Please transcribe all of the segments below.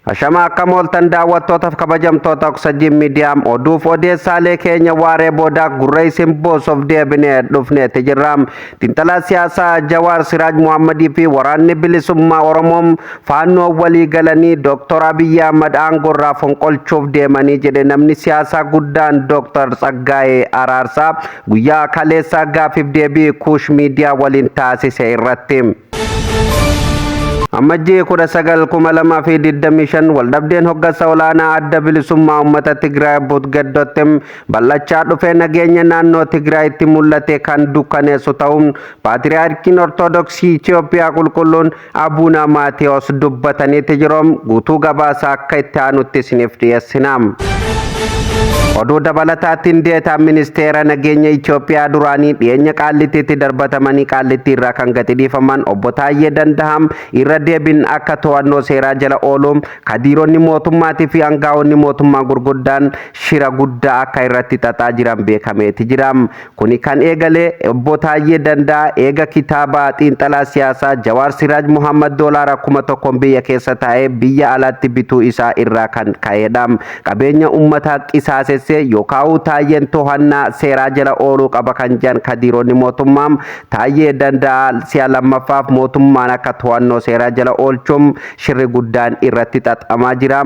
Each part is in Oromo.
Ashama akkam ooltan daawwattootaaf kabajamtoota Oksajjiin Miidiyaa oduuf odeessaalee keenya waaree boodaa gurra isin boosuuf deebinee dhufneeti jirra. Xiinxalaa siyaasaa Jawaar Siraaj Muhammadii fi waraanni bilisummaa Oromoo faannoo walii galanii Dooktor Abiyyi Ahmad aangoorraa fonqolchuuf deemanii jedhe namni siyaasaa guddaan Dooktor Tsaggaayee Araarsaa guyyaa kaleessaa gaafiif deebii Kuush Miidiyaa waliin taasise irratti. Amajjii 19,2025 waldhabdeen hoggansa olaanaa adda bilisummaa uummata Tigraay Butgeddootti bal'achaa dhufee nageenya naannoo Tigraayitti mul'ate kan dukkaneessu ta'uun Paatiriyaarkiin Ortodoksii Itoophiyaa qulqulluun Abuna Maatewos dubbataniiti jiru. Guutuu gabaasa akka itti aanutti isiniif dhiyeessina. Oduu dabalataatiin deetaan ministeera nageenya Itoophiyaa duraanii dhiyeenya Qaallittiitti darbatamanii Qaallittii irraa kan gadi dhiifaman obbo Taayyee Dandaham irra deebiin akka to'annoo seeraa jala oolu kadiironni mootummaatii fi angaa'onni mootummaa gurguddaan shira guddaa akka irratti xaxaa jiran beekameeti jira. Kuni kan eegale obbo Taayyee Danda'a eega kitaaba xiinxalaa siyaasaa Jawaar Siraaj Muhammad doolaara 1000 biyya keessa taa'ee biyya alaatti bituu isaa irraa kan ka'eedha. Qabeenya uummataa qisaasessee yookaan Taayyeen to'annaa seeraa jala ooluu qaba kan jedhan kadiironni mootummaa Taayyee Danda'a si'a lammaffaaf mootummaan akka to'annoo seeraa jala oolchuun shirri guddaan irratti xaxamaa jira.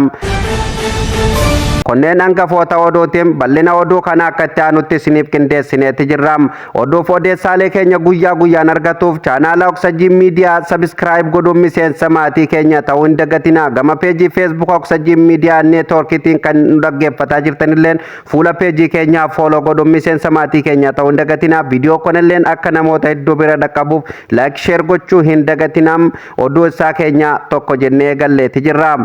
Kunneen hangafoota oduutiin bal'ina oduu kana akka itti aanutti isiniif qindeessineeti jirra. Oduuf odeessaalee keenya guyyaa guyyaan argatuuf chaanaala Oksajjiin Miidiyaa subscribe godhuun miseensa maatii keenya ta'uu hin dagatinaa. Gama peejii Facebook Oksajjiin Miidiyaa neetwoorkiitiin kan nu dhaggeeffataa jirtanilleen fuula peejii keenyaa follow godhuun miseensa maatii keenya ta'uu hin dagatinaa. Viidiyoo kanalleen akka namoota hedduu bira dhaqqabuuf like share gochuu hin dagatinaa. Oduu isaa keenya tokko jennee eegalleeti jirra.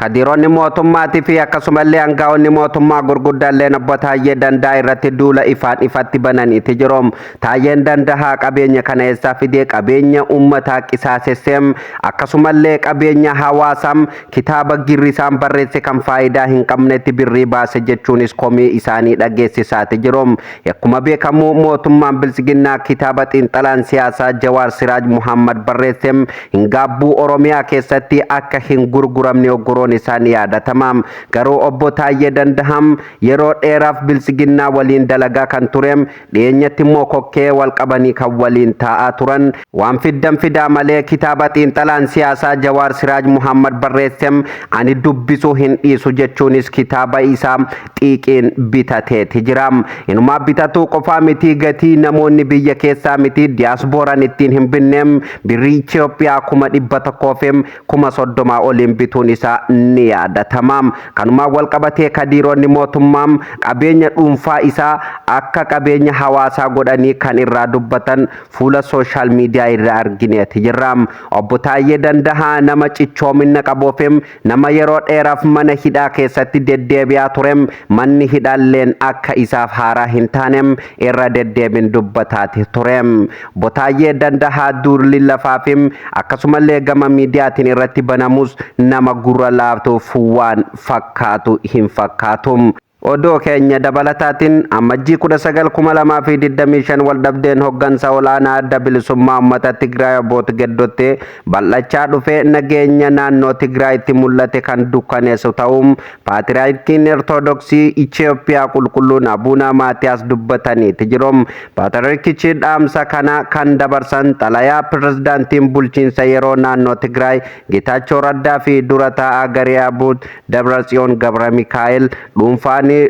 Kadiironni mootummaatii fi akkasumallee angaa'onni mootummaa gurguddaalleen obbo Taayyee Danda'a irratti duula ifaan ifatti bananiiti jiru. Taayyeen Danda'a qabeenya kana eessaa fidee qabeenya uummataa qisaasesseem akkasumallee qabeenya hawaasaa kitaaba girrisaan barreesse kan faayidaa hin qabnetti birrii baase jechuunis komii isaanii dhageessisaati jiru. Akkuma beekamu mootummaan Biltsiginnaa kitaaba xiinxalaan siyaasaa Jawaar Siraaj Muhammad barreesse hin gaabbuu Oromiyaa keessatti akka hin gurguramne ogguruun isaa ni yaadatama. Garuu obbo Taayyee Dandaham yeroo dheeraaf Biltsiginnaa waliin dalagaa kan ture dhiyeenyatti immoo kokkee wal qabanii kan waliin taa'aa turan waan fiddan fidaa malee kitaaba xiinxalaan siyaasaa Jawaar Siraaj Muhammad barreesse ani dubbisuu hin dhiisu jechuunis kitaaba isaa xiiqiin bitateeti jira. Inumaa bitatuu qofaa miti gatii namoonni biyya keessaa miti diyaasbooraan ittiin hin binne birrii Itoophiyaa 130,000 oliin bituun isaa ni yaadatama. Kanumaan wal qabatee kadiironni mootummaa qabeenya dhuunfaa isaa akka qabeenya hawaasaa godhanii kan irraa dubbatan fuula sooshaal miidiyaa irraa argineeti jirra. Obbo Taayyee Dandahaa nama cichoominna qabuufi nama yeroo dheeraaf mana hidhaa keessatti deddeebi'aa ture manni hidhaalleen akka isaaf haaraa hin taane irra deddeebiin dubbataati ture. Obbo Taayyee Dandahaa duulli lafaafi akkasumallee gama miidiyaatiin irratti banamus nama gurra laatuuf waan fakkaatu hin fakkaatu. Oduu keenya dabalataatiin Amajjii 19,2025 waldhabdeen hoggansa olaanaa adda bilisummaa uummata Tigraay obbo Geddotti bal'achaa dhufe nageenya naannoo Tigraayitti mul'ate kan dukkaneessu ta'uu Paatiriyaarkiin Ortodoksii Itoophiyaa qulqulluun Abuuna Maatiyaas dubbataniiti jiru. Paatiriyaarkichi dhaamsa kana kan dabarsan xalayaa pirezidaantiin bulchiinsa yeroo naannoo Tigraay Getaachoo Raddaa fi dura taa'aa garee Abuut Dabratsiyoon Gabra Mikaa'el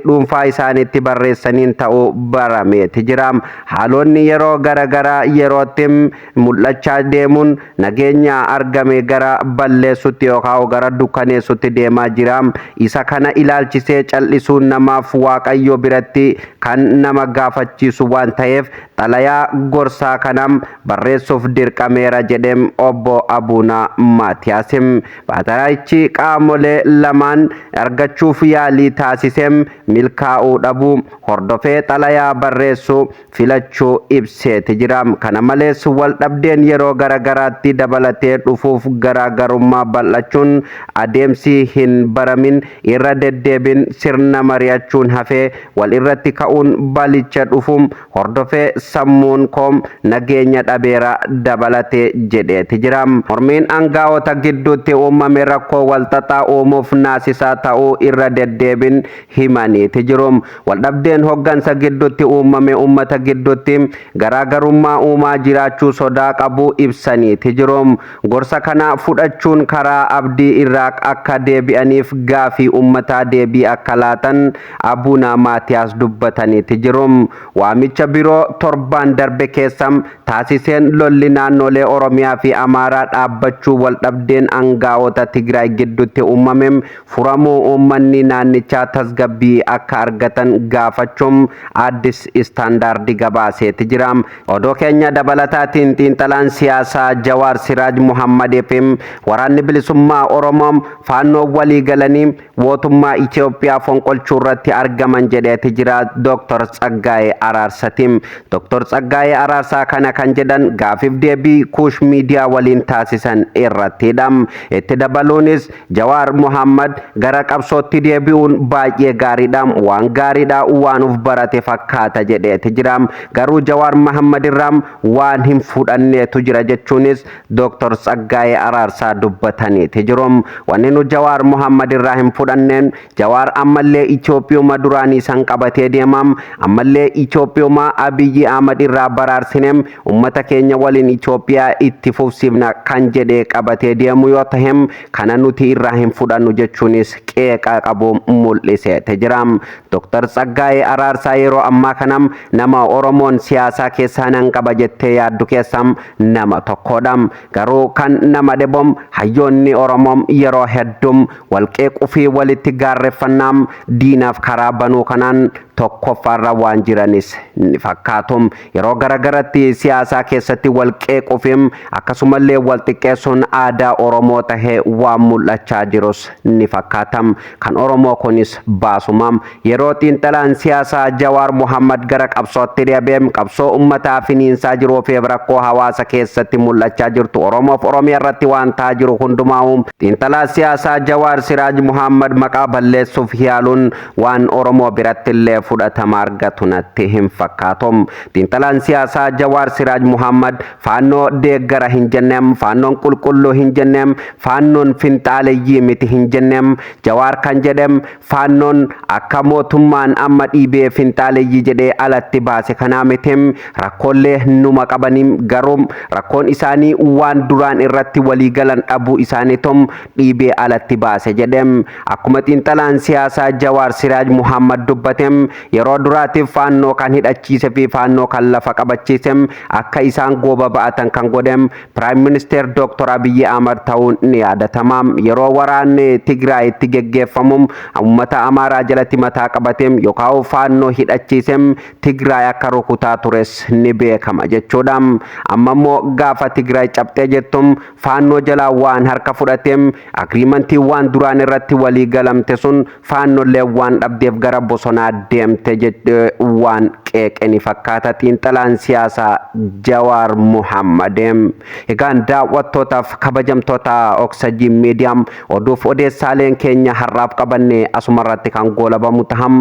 dhuunfaa isaaniitti barreessaniin ta'uu barameeti jira. Haalonni yeroo gara yerootti mul'achaa deemuun nageenya argame gara balleessutti yookaan gara dukkaneessutti deemaa jira. Isa kana ilaalchisee cal'isuun namaaf Waaqayyo biratti kan nama gaafachiisu waan ta'eef xalayaa gorsaa kana barreessuuf dirqameera jedhem obbo Abuuna Maatiyaasim. Paatiriyaarkichi qaamolee lamaan argachuuf yaalii taasisem. Milkaa'uu dhabuu hordofee xalayaa barreessuu filachuu ibseeti jira. Kana malees, wal dhabdeen yeroo garagaraatti dabalatee dhufuuf garaagarummaa bal'achuun, adeemsi hin baramin irra deddeebiin sirna mari'achuun hafee wal irratti ka'uun balicha dhufuun hordofee sammuun koo nageenya dhabeera dabalatee jedheeti jira. Mormiin aangaa'ota gidduutti uumame rakkoo walxaxaa uumuuf naasisaa ta'uu irra deddeebiin himaniiti jiru. Waldhabdeen hoggansa gidduutti uumame uummata gidduutti garaagarummaa uumaa jiraachuu sodaa qabu ibsaniiti jiru. Gorsa kana fudhachuun karaa abdii irraa akka deebi'aniif gaafii uummataa deebii akka laatan Abuna Maatiyaas dubbataniiti jiru. Waamicha biroo torbaan darbe keessa taasiseen lolli naannolee Oromiyaa fi Amaaraa dhaabbachuu, waldhabdeen aangaa'ota Tigraay gidduutti uumame furamuu, uummanni naannichaa tasgabbii akka argatan gaafachuun Addis Standard gabaaseeti jira. Odoo keenya dabalataatiin, xiinxalaan siyaasaa Jawaar Siraaj Muhammadii fi waraanni bilisummaa Oromoo Faannoo walii galanii mootummaa Itoophiyaa fonqolchuu irratti argaman jedheeti jira Dr. Tsaggaayee Araarsatiin. Dr. Tsaggaayee Araarsaa kana kan jedhan gaafiif deebii Kuush Miidiyaa waliin taasisan irrattidha. Itti dabaluunis, Jawaar Muhammad gara qabsootti deebi'uun baay'ee gaariidha. Waan gaariidha, waan uf barate fakkaata jedheeti jira. Garuu Jawaar Muhammad irraa waan hin fudhanneetu jira jechuunis Dr. Tsaggaayee Araarsaa dubbataniiti jiru. Wanni nu Jawaar Muhammad irraa hin fudhanneen, Jawaar ammallee Itoophiyuma duraanii san qabatee deemam. Ammallee Itoophiyuma Abiyyi Ahmad irraa baraarsinem ummata keenya waliin Itoophiyaa itti fufsiifna kan jedhee qabatee deemu yoo tahem, kana nuti irraa hin fudhannu jechuunis qeeqa qabu mul'iseete jira. Dr. Tsaggaayee Araarsaa yeroo ammaa kanam nama Oromoon siyaasaa keessaa nan qaba jettee yaaddu keessaa nama tokkodha. Garuu kan nama dhibom, hayyoonni Oromoo yeroo hedduu walqeequu fi walitti gaarreeffannaa diinaaf karaa banuu kanaan tokkoffaarra waan jiranis ni fakkaatu. Yeroo garagaratti siyaasaa keessatti walqeequu fi akkasumallee wal xiqqeessuun aadaa Oromoo tahee waan mul'achaa jirus ni fakkaata. Kan Oromoo kunis baasuma. Yeroo xiinxalaan siyaasaa Jawaar Muhammad gara qabsootti deebi'e, qabsoo uummataa finiinsaa jiruu fi rakkoo hawaasa keessatti mul'achaa jirtu, Oromoof Oromiyaa irratti waan ta'aa jiru hundumaa'u xiinxalaa siyaasaa Jawaar Siraaj Muhammad maqaa balleessuuf yaaluun waan Oromoo biratti illee fudhatama argatu natti hin fakkaatu. Xiinxalaan siyaasaa Jawaar Siraaj Muhammad Faannoo deeggara hin jenneem, Faannoon qulqulluu hin jenneem, Faannoon finxaaleyyii miti hin jenneem. Jawaar kan jedhem Faannoon akka mootummaan amma dhiibee finxaaleyyii jedhee alatti baase kanaa miti. Rakkoolee numa qabanii, garuu rakkoon isaanii waan duraan irratti walii galan dhabuu isaaniitum dhiibee alatti baase jedhem. Akkuma xiinxalaan siyaasaa Jawaar Siraaj Muhammad dubbatem, yeroo duraatiif Faannoo kan hidhachiise fi Faannoo kan lafa qabachiise, akka isaan gooba ba'atan kan godhem Prime Minister Dr. Abiyyi Ahmad ta'uun ni yaadatama. Yeroo waraanni Tigraayitti geggeeffamu uummata Amaaraa jalatti mataa qabateem yookaan Faannoo hidhachiisem Tigraay akka rukutaa tures ni beekama jechuudha. Amma immoo gaafa Tigraay cabxee jettum Faannoo jalaa waan harka fudhateem, agreement waan duraan irratti walii galamte sun Faannollee waan dhabdeef gara bosonaa deemte jedhee waan qeeqe ni fakkaata xiinxalaan siyaasaa Jawaar Muhammad. Egaan daawwattootaaf kabajamtoota Oksajii Miidiyaa, oduuf odeessaaleen keenya har'aaf qabanne asumarratti kan goolabamu taham.